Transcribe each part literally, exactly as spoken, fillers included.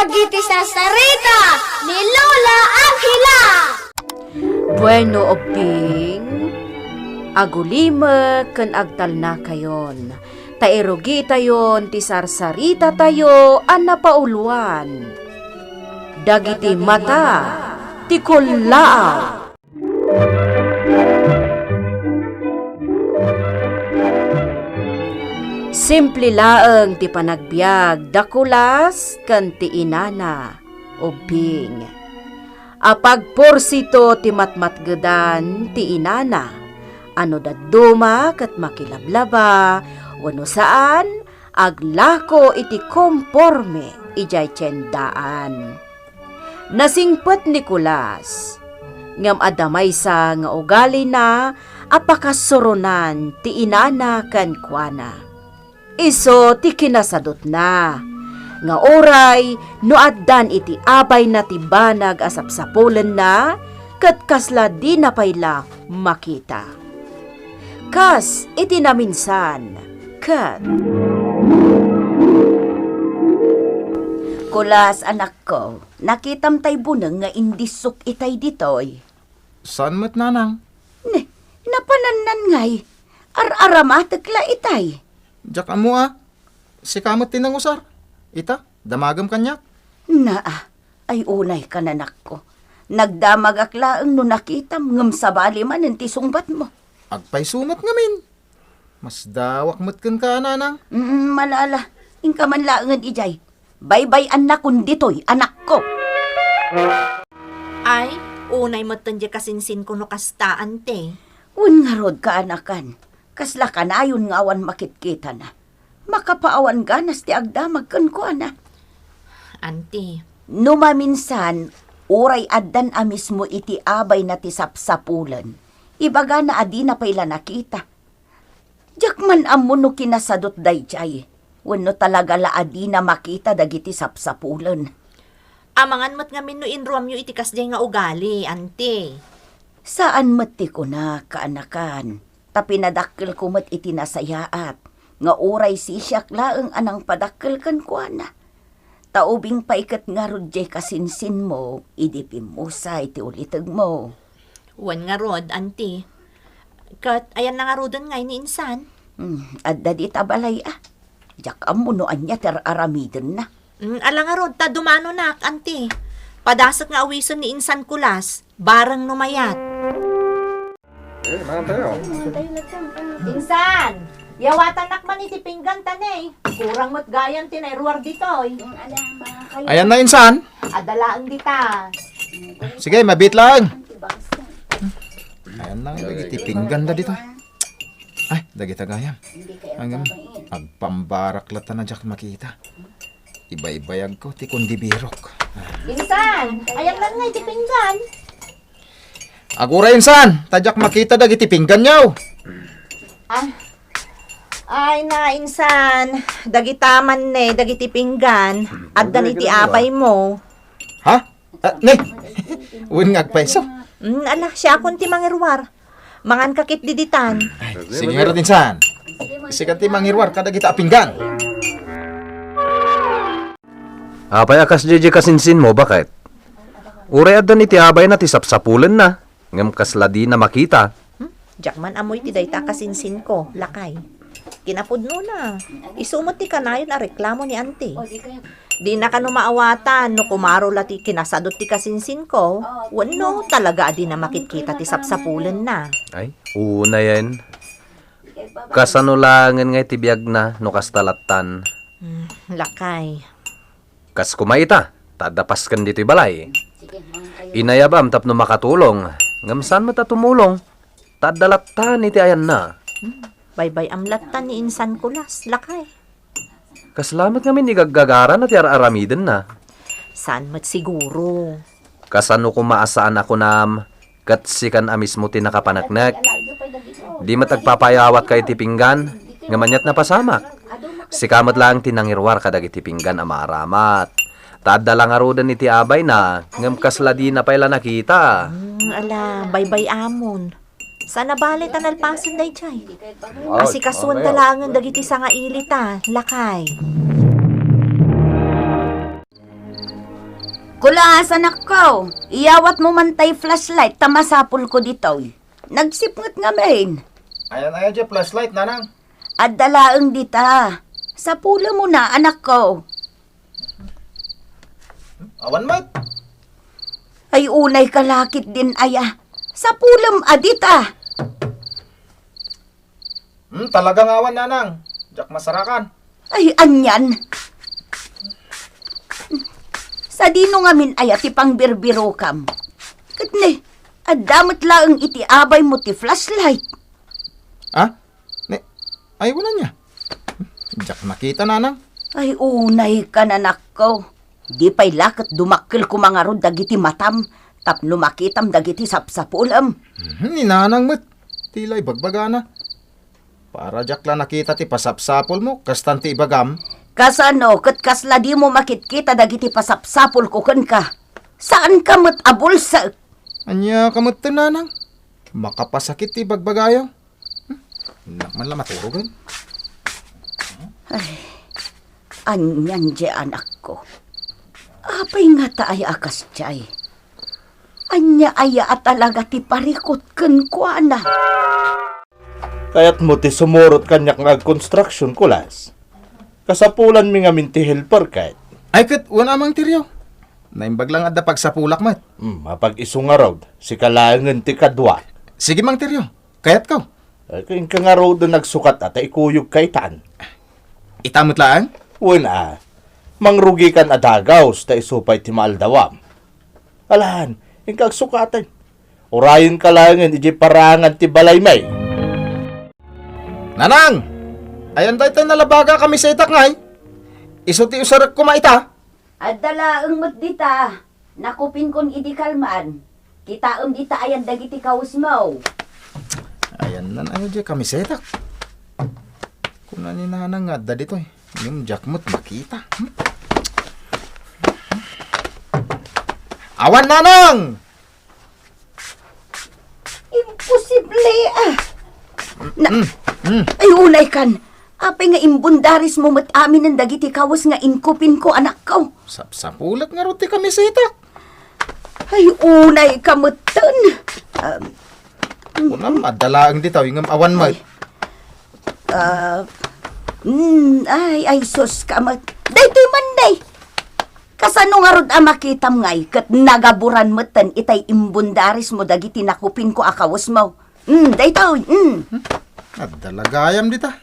Dagiti sarsarita ni Lola Angela. Bueno, ubbing, agulimek ken agtalnakayon, ta irugitayon ti sarsaritatayo a napauluan, Dagiti Mata ti Kullaaw. Simple laeng ti panagbiag da Kulas ken ti inana, ubbing. Apagporsito ti matmatgedan ti inana, a no dadduma ket makilablaba wenno saan, aglako iti komporme idiay tiendaan. Nasingpet ni Kulas, ngem adda maysa nga ugalina a pakasuronan ti inana kenkuana. Isu ti kinasadutna, nga uray no addan iti abayna ti banag a sapsapulenna, ket kasla dina pay la makita. Kas iti naminsan, ket, Kulas, anakko, nakitam tay buneng nga indissok itay ditoy? Saan met, nanang. Ne, napanannan ngay, ar-aramatek la itay. Diak ammo a. Sika met ti nangusar. Ita, damagem kaniak. Naa, ay unay ka, nanakko. Nagdamagak laeng no nakitam, ngem sabali manen ti sungbatmo. Agpayso met ngamin. Masdawak met kenka, nanang. Mm, malala. Inka man laengen idiay. Baybay-annakon ditoy, anakko. Ay, unay metten diay kasinsinko no kasta, ante. Wen ngarud, kaanakan. Kasla kanayon nga awan makitkitana. Makapaawan ganas ti agdamag kenkuana. Ante. No maminsan, uray addan a mismo iti abayna ti sapsapulen, ibagana a dina pay la nakita. Diak man ammo no kinasadut daydiay, wenno talaga la a dina makita dagiti sapsapulen. Amangan met ngamin no inruamyo iti kasdiay nga ugali, ante. Saan met ti kunak, kaanakan, ta pinadakkelko met iti nasayaat, nga uray sisiak laeng a nangpadakkel kenkuana. Ta ubing pay ket ngarud diay kasinsinmo, idi pimmusay ti ulitegmo. Wen ngarud, anti. Ket ayanna ngaruden ngay ni insan? Hmm, adda dita balay a. Diak ammo no ania ti ar-aramidenna. Hmm, ala ngarud, ta dumanonak, anti. Padasek nga awisen ni insan Kulas, bareng no mayat. Eh, mangan tayo. Insan! Yawatannak man iti pinggan ta ne. Kurang met gayam ti nairuar ditoy. Ayanna, insan? Adda laeng dita. Sige, mabit lang. Ayanna, dagiti pinggan da ditoy. Ay, dagita gayam. Agpambarak latta na diak makita. Ibaybayagko ti kundibirok. Insan, ayanna ngay ti pinggan. Aguray, insan, ta diak makita dagiti pingganyo. Ah. Ay, na, insan, dagita man ne, dagiti pinggan, addan iti abaymo. Ha? Ah, ne? Wen nga agpayso? Mm, ala, siakon ti mangiruar. Manganka ketdi ditan. Ay, sige ngarud, insan. Sika ti mangiruar kadagita a pinggan. Apay a kasdiay diay kasinsinmo, baket? Uray addan iti abayna ti sapsapulenna, ngem kasla dina makita. Hmm? Diak man ammo iti dayta a kasinsinko, lakay. Kinapudnona, isu met ti kanayon a reklamo ni anti. Dina kano maawatan no kumaro la ti kinasadut ti kasinsinko, wenno talaga a dina makitkita ti sapsapulenna. Ay, unayen. Kasano laengen ngay ti biagna no kasta lattan? Hmm, lakay. Kas koma ita, ta adda pasken ditoy balay. Inayabam tapno makatulong, ngem saan met a tumulong, ta adda lattan iti ayanna. Hmm, baybay-am lattan ni insan Kulas, lakay. Kasla met ngamin igaggagara na ti ar-aramidenna. Saan met siguro? Kasano koma a saan a kunam, ket sikan a mismo ti nakapaneknek? Di met agpapayawatka iti pinggan, ngem aniat napasamak? Sika met laeng ti nangiruar kadagiti pinggan a maaramat. Ta adda la ngaruden iti abayna, ngem kasla dina pay la nakita. Hmm, ala, baybay-amon. Saan a bale ta nalpasen daydiay. Asikasuenta laengen dagiti sangailita, lakay. Kulas, anakko, iyawatmo man tay flashlight ta masapulko ditoy. Nagsipnget ngamin. Ayan aya diay flashlight, nanang? Adda laeng dita. Sapulem una, anakko. Awan met. Ay, unay ka lakit din aya. Sapulem a dita. Hmm, talaga nga awan, nanang. Diak masarakan. Ay, anian. Sadino ngamin aya ti pangbirbirokam? Ket ne, adda met laeng iti abaymo ti flashlight. Ah? Ne, ay, wala niya. Diak nakita, nanang. Ay, unay ka, anakko. Di pay la ket dumakkel koma ngarud dagiti matam tapno makitam dagiti sapsapulem. Mhm, ni nanang met ti la ibagbagana. Para diak la nakita ti pasapsapulmo, kastan ti ibagam. Kasano ket kasla dimo makitkita dagiti pasapsapulko kenka? Saanka met a bulsek. Ania ka met, nanang? Makapasakit ti ibagbagayo. Hmm? Innak man la maturogen. Ay, anian diay anakko. Apay ngata aya a kasdiay? Ania aya a talaga ti parikut kenkuana? Kayatmo ti sumurot kaniak nga agkonstruksion, Kulas? Kasapulanmi ngamin ti helper ket. Ay, ket wen a, Mang Teryo. Naimbag la nga adda pagsapulak met. Hmm, apag-isu ngarud, sika laengen ti kadua. Sige, Mang Teryo. Kayatko. Ay, ket inka ngaruden agsukat a ta ikuyogka itan. Ita met laeng? Wen a, mangrugikan a dagus ta isu pay ti maaldawam. Alaen, inka agsukaten. Urayenka laengen idiay paraangan ti balaymi. Nanang! Ayan daytoy nalabaga a kamisetak ngay? Isu ti usarek koma ita? Adda laeng met dita. Nakupinkon idi kalman. Kitaem dita ayan dagiti kawesmo. Ayanna aya diay kamisetak. Kuna ni nanang nga adda ditoy. Ngem diak met makita. Hmm? Awan, nanang! Imposible, ah. Na, Mm, mm. Ay, unay kan. Apay nga imbundarismo met aminen dagiti kawes nga inkupinko, anakko? Sapsapulek ngarud ti kamisetak. Ay, unay ka metten. Um, Kunam, adda laeng ditoy ngem awan met. Ay. Ah, mm, ay, ay, sus ka met. Daytoy man, day. Kasano ngarud a makitam ngay ket nagaburan metten itay imbundarismo dagiti nakupinko a kawesmo? Mm, daytoy, mm. Hmm? Adda la gayam dita.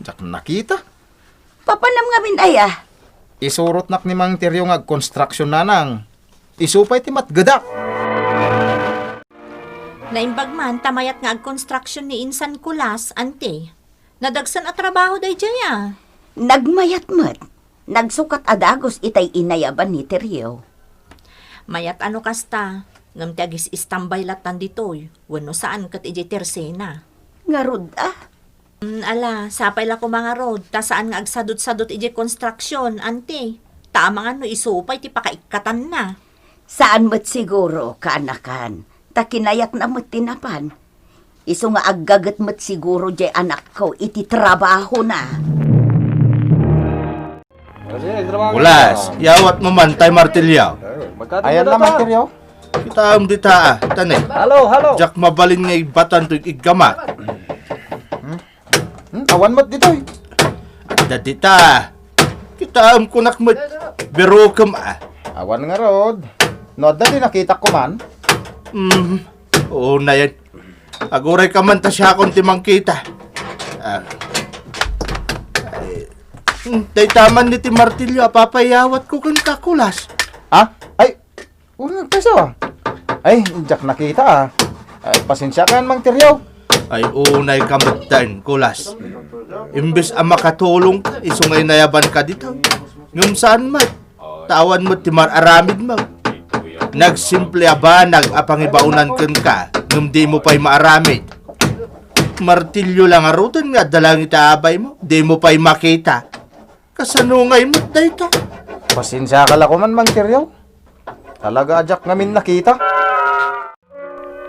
Diak nakita. Papanam ngamin aya? Isurotnak ni Mang Teryo nga agkonstruksion, nanang. Isu pay ti matgedak. Naimbag man ta mayat nga agkonstruksion ni insan Kulas, anti. Nadagsen a trabaho daydiay a. Nagmayat met. Nagsukat a dagus itay inayaban ni Teryo. Mayat a no kasta, ngem ti agis-istambay lattan ditoy, wenno saan ket idiay tersena. Ngarud a? Mm, ala, sapay la koma ngarud, ta saan nga agsadutsadut idiay konstruksion, anti. Ta amangan no isu pay ti pakaikkatanna. Saan met siguro, kaanakan, ta kinayatna met ti napan. Isu nga aggaget met siguro diay anakko iti trabahona. Kulas, yawatmo man tay martilyo. Ayan na, martilyo. Kitaem dita, a, tani. Halo, halo. Diak mabalin nga igbatan toy iggamak. Hmm? Hmm, awan met ditoy. Adda dita. Kitaem kunak met. Birokem, a. Awan ngarud. No adda ti nakitak koma. Hmm. Oo, nayan. Aguray ka man ta siakon ti mangkita. Ah. Ay, hmm, dayta man ni ti martilyo a papayawatko kenka, Kulas. Ha? Ay, Uy, nagkayso, a. Ay, diak nakita, a. Ay, pasensiakan, Mang Teryo. Ay, unay ka metten, Kulas. Imbes a makatulongka, isu nga inayabanka dita. Ngem saan met, ta awan met ti mar-aramidmo. Nagsimple a banag a pangibaonan kenka, ngem dimo pay maaramid. Martilyo la ngaruden nga adda laeng iti abaymo, dimo pay makita. Kasano ngay met dayta? Pasensiaka la koman, Mang Teryo. Talaga a diak ngamin nakita.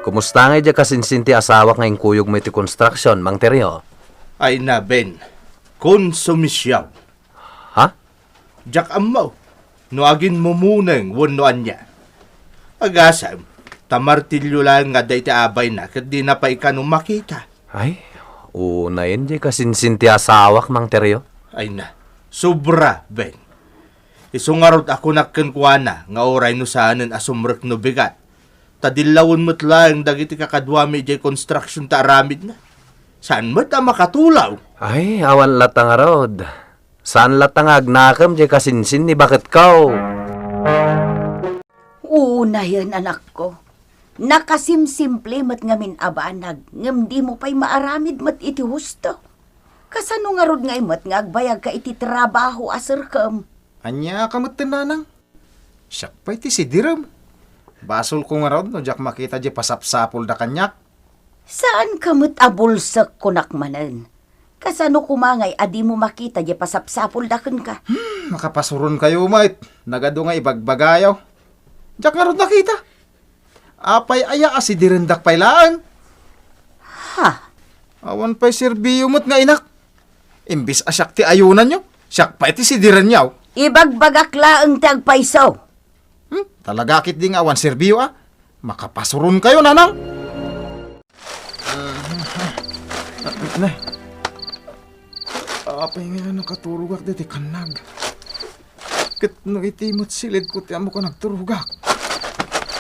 Kumusta ngay diay kasinsin ti asawak nga inkuyogmo iti konstruksion, Mang Teryo? Ay na, Ben. Konsumision. Ha? Diak ammo. No aginmumuneng wenno ania. Agasem, ta martilyo laeng nga adda iti abayna ket dina pay kano makita. Ay, unayen diay kasinsin ti asawak, Mang Terio. Ay na, sobra, Ben. Isu ngarud a kunak kenkuana nga uray no saanen a sumrek no bigat. Ta dillawen met laeng dagiti kakaduami idiay construction ta aramidna. Saan met a makatulaw. Ay, awan latta ngarud. Saan latta nga agnakem diay kasinsin ni baketko. Unayen, anakko. Nakasimsimple met ngamin a banag, ngem dimo pay maaramid met iti husto. Kasano ngarud ngay met nga agbayagka iti trabaho a serkem? Ania ka metten, nanang? Siak pay ti sidirem. Basolko ngarud no diak makita diay pasapsapulda kaniak. Saanka met a bulsek, kunak manen. Kasano koma ngay a dimo makita diay pasapsapulda kenka? Hmm, makapasuronkayo met. Nagadu nga ibagbagayo. Diak ngarud nakita. Apay aya a sidirendak pay laeng? Ha? Awan pay serbio met nga inak. Imbes a siak ti ayunanyo, siak pay ti sidirenyo. Ibagbagak laeng ti agpayso. Hmm? Talaga ketdi nga awan serbio, a? Makapasuronkayo, nanang? Ah, ne. Apay nga nakaturogak ditoy kannag? Ket no iti met silidko ti ammok a nagturogak.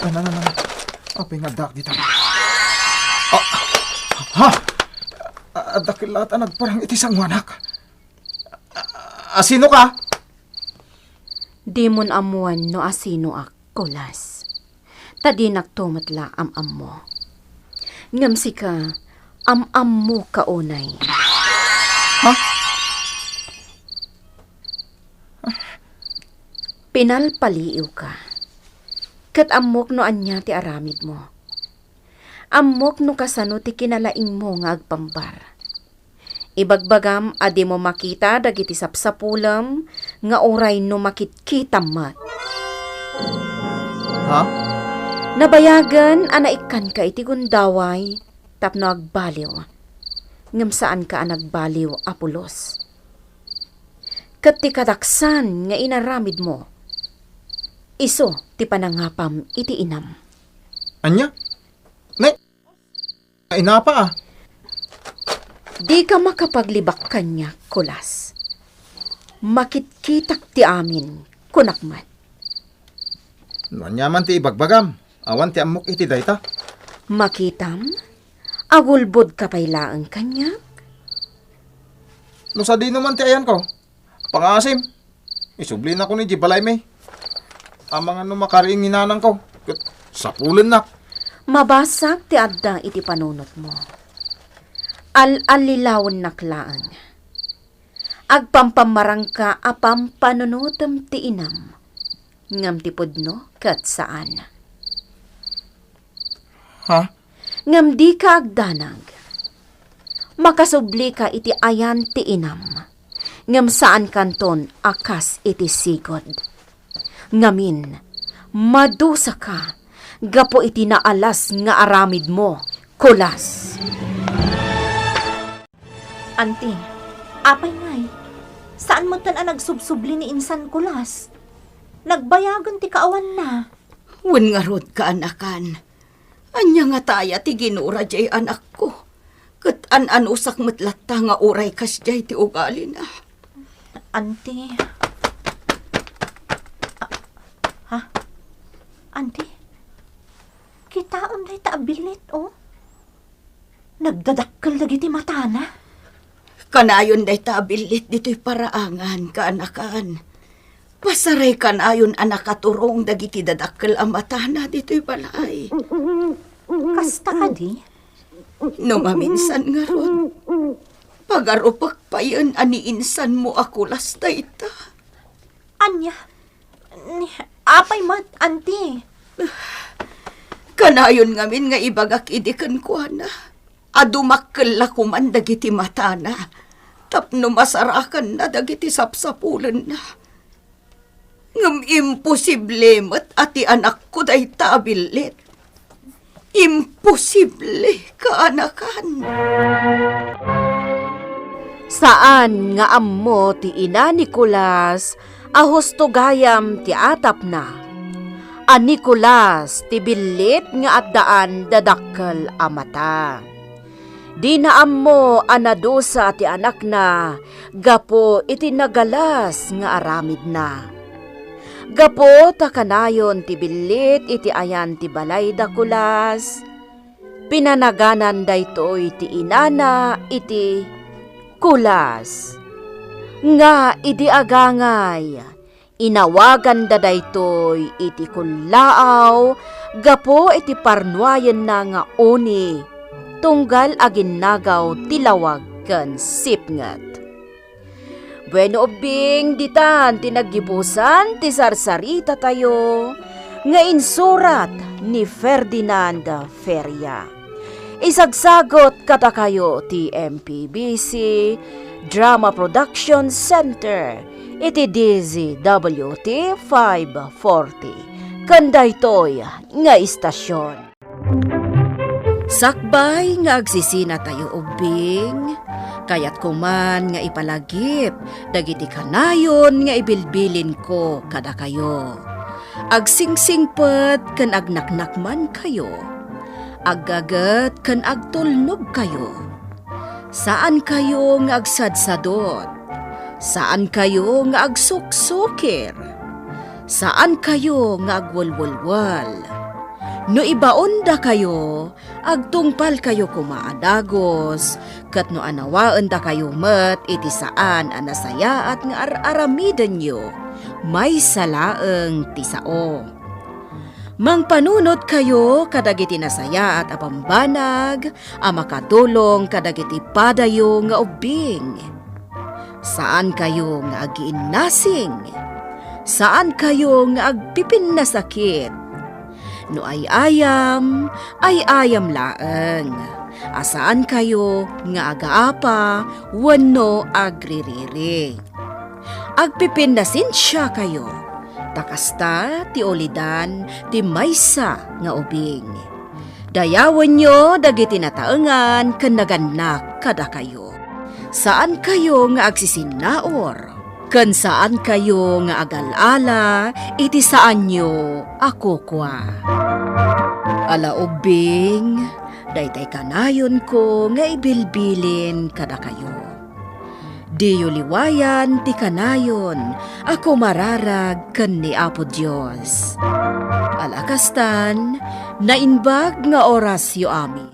Ay, na, na, na, na. Apay nga addaak dita? Ah, ha? Ah, adda ket laeng a nagparang iti sangoanak. A, asinoka? Dimon ammoen no asinoak, Kulas. Ta dinakto met la am-ammo. Ngem sika, am-ammoka unay. Ha? Pinalpaliiwka. Ket ammok no ania ti aramidmo. Ammok no kasano ti kinalaingmo nga agpambar. Ibagbagam a dimo makita dagiti sapsapulem nga uray no makitkitam met. Ha? Nabayagen a naikkanka iti gundaway tapno agbaliw, ngem saanka a nagbaliw a pulos. Ket ti kadaksan nga inaramidmo, isu ti panangapam iti inam. Ania? Ne? Ay, napa, a? Dika makapaglibak kaniak, Kulas. Makitkitak ti amin, kunak met. No ania man ti ibagbagam, awan ti ammok iti dayta. Makitam? Agulbodka pay laeng kaniak? No sadino man ti ayanko, pangaasim. Isublinakon idiay balaymi. Amangan no makariing ni nanangko, ket sapulennak. Mabasag ti adda iti panunotmo. Al-allilawennak laeng. Agpampammarangka a pampanunotem ti inam, ngem ti pudno ket saan. Ha? Ngem dika agdanag. Makasublika iti ayan ti inam, ngem saankanton a kas iti sigud. Ngamin, madusaka gapu iti naalas nga aramidmo, Kulas. Anti, apay ngay? Saan metten a nagsubsubli ni insan Kulas? Nagbayagen ti kaawanna. Wen ngarud, kaanakan. Ania ngata aya ti ginura diay anakko? Ket an-anusak met latta nga uray kasdiay ti ugalina. Anti. Ah, ha? Anti? Kitaem dayta a billit, o? Nagdadakkel dagiti matana. Kanayon dayta a billit ditoy paraangan, kaanakan. Pasaray kanayon a nakaturong dagiti dadakkel a matana ditoy balay. Kasta kadi? No maminsan ngarud, pagarupek payen a ni insanmo a Kulas dayta. Ania? Ni, apay met, anti? Kanayon ngamin nga ibagak idi kenkuana a dumakkel la koman dagiti matana tapno masarakanna dagiti sapsapulenna. Ngem imposible met a ti anakko dayta a billit. Imposible, kaanakan. Saan nga ammo ti ina ni Kulas a husto gayam ti atapna. A ni Kulas ti billit nga addaan dadakkel a mata. Dina ammo a nadusa ti anakna gapu iti nagalas nga aramidna. Gapu ta kanayon ti billit iti ayan ti balay da Kulas, pinanagananda daytoy ti inana iti Kulas. Nga idi agangay, inawaganda daytoy iti kullaaw gapu iti parnuayenna nga uni, tunggal aginnagaw ti lawag ken sipnget. Bueno, ubbing, ditan ti naggibusan ti sarsaritatayo nga insurat ni Ferdinand Feria. Isagsagut kadakayo ti M P B C Drama Production Center iti D Z W T five forty. Ken daytoy nga istasion. Sakbay nga agsisinatayo ubbing, kayatko man nga ipalagip dagiti kanayon nga ibilbilinko kadakayo. Agsingsingpet ken agnaknakmankayo. Aggaget ken agtulnogkayo. Saankayo nga agsadsadot. Saankayo nga agsuksukir. Saankayo nga agwelwelwel. No ibaondakayo, agtungpalkayo koma a dagus, ket no anawaendakayo met iti saan a nasayaat nga ar-aramidenyo, maysa laeng ti sao. Mangpanunotkayo kadagiti nasayaat a bambanag a makatulong kadagiti padayo nga ubbing. Saankayo nga agiinnasing. Saankayo nga agpipinnasakit. No ay-ayam, ay-ayam laeng. A saankayo nga agaapa wenno agririri. Agpipinnasensiakayo, ta kasta ti ulidan ti maysa nga ubing. Dayawenyo dagiti nataengan ken nagannak kadakayo. Saankayo nga agsisinnaur, ken saankayo nga agal-ala iti saanyo a kukua. Ala ubbing, daytay kanayonko nga ibilbilin kadakayo. Diyo liwayan ti kanayon a kumararag ken ni Apo Dios. Ala kastan, naimbag nga orasyo amin.